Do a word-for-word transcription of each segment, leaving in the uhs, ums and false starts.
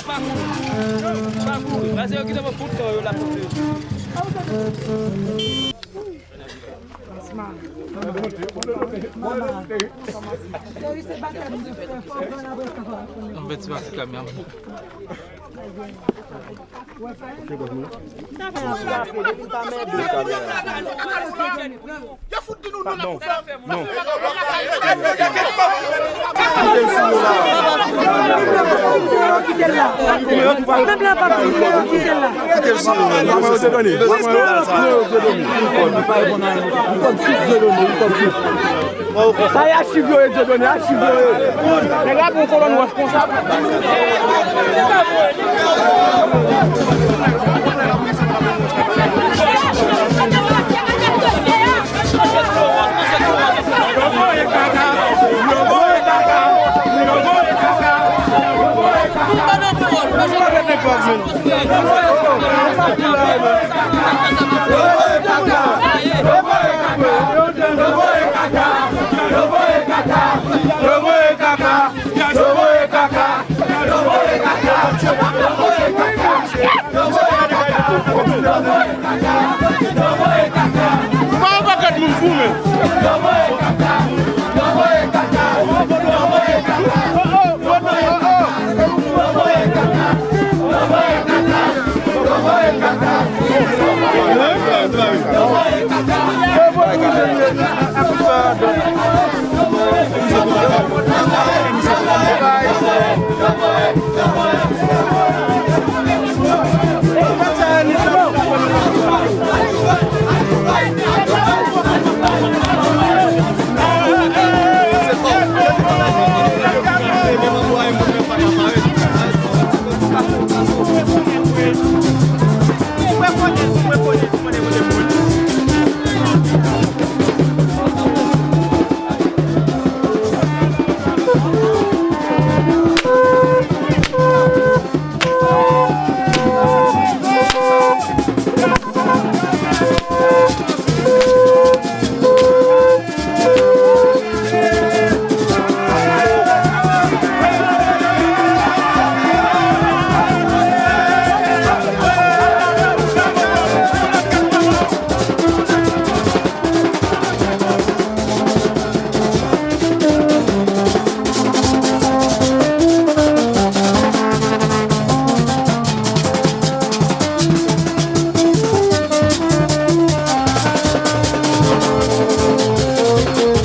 Pa kouri. Pa kouri. Pase yo kite pou fout tan yo la pou yo. Yon bèt ti pase kamyon. Yo fout di nou non nan fè. Non. Kite l sou. Sa e achiv yo ye, Dieudonné, achiv yo ye. Nèg la pran kolòn wòch konsa. Pa yon pakèt moun fou, men.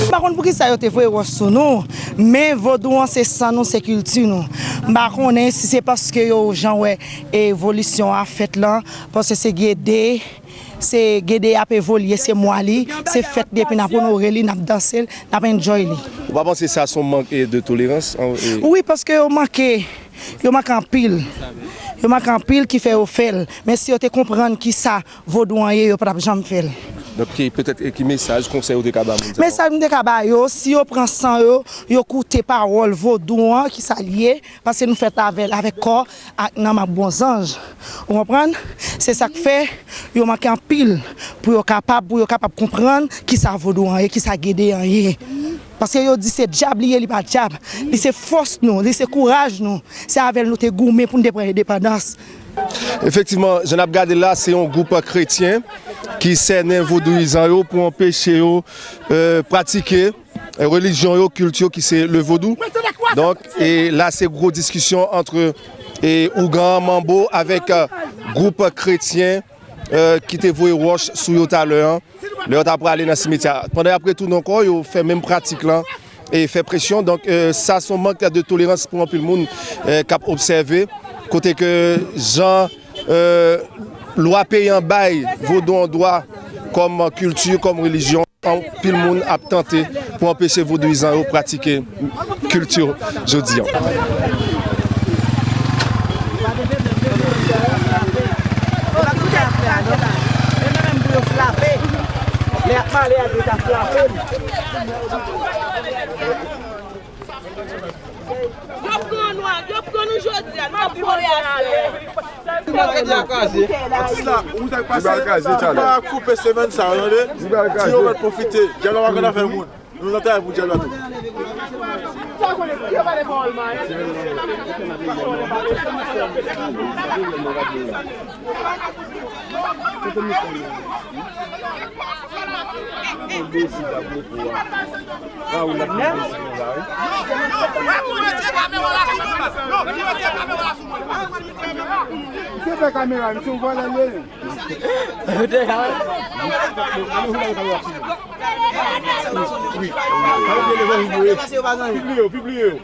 M pa konn poukisa yo te voye wòch sou nou, men vodou an se san nou, se kilti nou. M pa konnen si se paske yo jan wè evolisyon a fèt lan, paske se gede, se gede ap evolye, se mwa li, se fèt depi n ap onore li, n ap danse l, n ap enjoy li. Ou pa panse sa se yon mank, e, de tolerans, an, e? Wi, paske yo manke, yo manke anpil. Yo manke anpil ki fè yo fè l. Men si yo te konprann kisa vodou an ye, yo pa t ap janm fè l. Donk, ki, petèt, e ki mesaj, konsèy ou te ka ba moun sa yo? Mesaj m te ka ba yo, si yo pran san yo, yo koute pawòl vodou an, kisa l ye, paske nou fèt avè l, avèk kò ak nanm ak bon zanj. Ou konprann? Se sa k fè yo manke anpil pou yo kapab, pou yo kapab konprann kisa vodou an ye, kisa gede an ye. Paske yo di se dyab li ye, li pa dyab. Li se fòs nou, li se kouraj nou. Se avè l nou te goumen pou n te pran endepandans. Efektivman, jan n ap gade la, se yon gwoup kretyen ki sènen vodouyizan yo pou anpeche yo, e, pratike, e, relijyon yo, kilti yo ki se le vodou. Donk, e la se gwo diskisyon ant, e, ougan an, manbo avèk, e, gwoup kretyen, e, ki te voye wòch sou yo talè an. Lè yo ta prale nan simetyè a, pandan y ap retounen ankò, yo fè menm pratik lan e fè presyon. Donk, e, sa se yon mank de tolerans pou anpil moun, e, k ap obsève, kote ke jan, e, lwa peyi an bay vodou an dwa kòm kilti, kòm relijyon, anpil moun ap tante pou anpeche vodouyizan yo pratike kilti jodi an. Yo menm pou yo frape. Lè y ap pale a, yo ta frape m. Yo pran nou, yo pran nou jodi a, nou ap voye aswè. Atis la, ou sa k pase? Li pral kraze, Charles. Pa koupe semèn sa, tande? Li pral kraze. Ti yo mèt pwofite. Dyab la pa konn afè moun. Nou nan travay pou dyab la tou. Se fè kamera, misye yon vòlè li ye. Pibliye yo, pibliye yo.